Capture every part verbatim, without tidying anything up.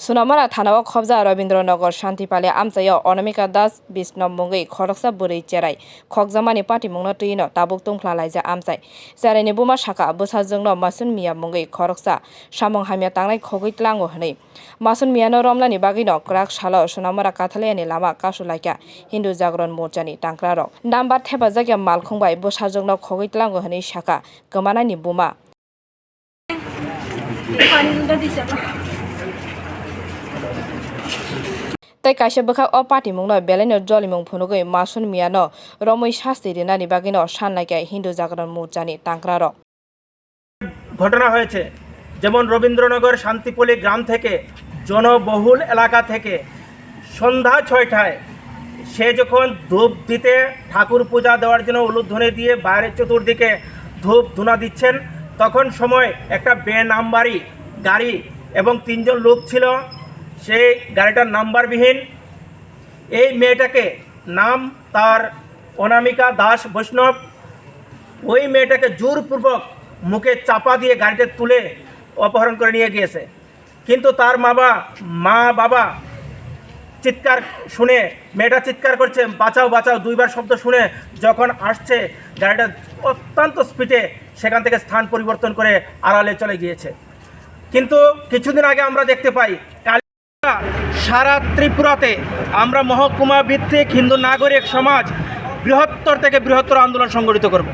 Sunamura thanao khobjak Rabindranagar Shantipali amchaio Anamika Das Bishnop mungwi khoroksa bwrwi cherai khokjakmani patimungno twino tabuk tungphla laijak amchai. Cheraini buma sakha, bwsajwkno Masun Miya mungwi khoroksa samung hamya tangnai khogwi tlango hwnwi. Masun Miyano romnani bagwino kwrak salo Sunamura Kathaliyani lama kasulaikha Hindu Jagran Morchani tangkrarok. Number thepajakya malkhung bai bwsajwkno khogwi tlango hwnwi sakha kwmanani buma. Tei kaisa bwkhak o patimungno belaino jolimung phunugwi Masun Miyano romwi sasti rinani bagwino sanlaikha Hindu Jagran Morchani tangkrarok. ঘটনা হয়েছে, যেমন রবীন্দ্রনগর শান্তিপল্লী গ্রাম থেকে, জনবহুল এলাকা থেকে সন্ধ্যা ছয়টায় সে যখন ধূপ দিতে, ঠাকুর পূজা দেওয়ার জন্য উলুধ্বনি দিয়ে বাইরে চতুর্দিকে ধূপ ধুনা দিচ্ছেন, তখন সময় একটা বেনাম্বারি গাড়ি এবং তিনজন লোক ছিল, সেই গাড়িটার নাম্বারবিহীন। এই মেয়েটাকে, নাম তার অনামিকা দাস বৈষ্ণব, ওই মেয়েটাকে জোরপূর্বক মুখে চাপা দিয়ে গাড়িতে তুলে অপহরণ করে নিয়ে গিয়েছে। কিন্তু তার মা বা মা বাবা চিৎকার শুনে, মেয়েটা চিৎকার করছে, "বাঁচাও, বাঁচাও", দুইবার শব্দ শুনে যখন আসছে, গাড়িটা অত্যন্ত স্পিডে সেখান থেকে স্থান পরিবর্তন করে আড়ালে চলে গিয়েছে। কিন্তু কিছুদিন আগে আমরা দেখতে পাই, কাল সারা ত্রিপুরাতে আমরা মহকুমা ভিত্তিক হিন্দু নাগরিক সমাজ বৃহত্তর থেকে বৃহত্তর আন্দোলন সংগঠিত করব।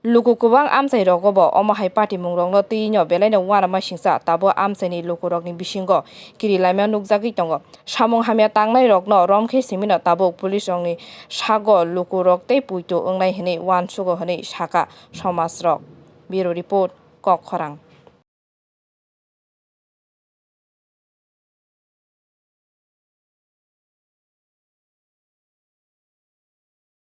Luku kwbang amchai rogo bo omo hai patimung rokno twi no belai no uanama singcha, tabuk amchai ni luku rokni bisingo kiri laima nukjagwi tongo. Samung hamya tangnai rokno rom khe simi no tabuk police rokni sago luku rok tei puitu wngnai hwnwi uansugo hwnwi sakha somaj rok. Bureau Report, Kokkhorang.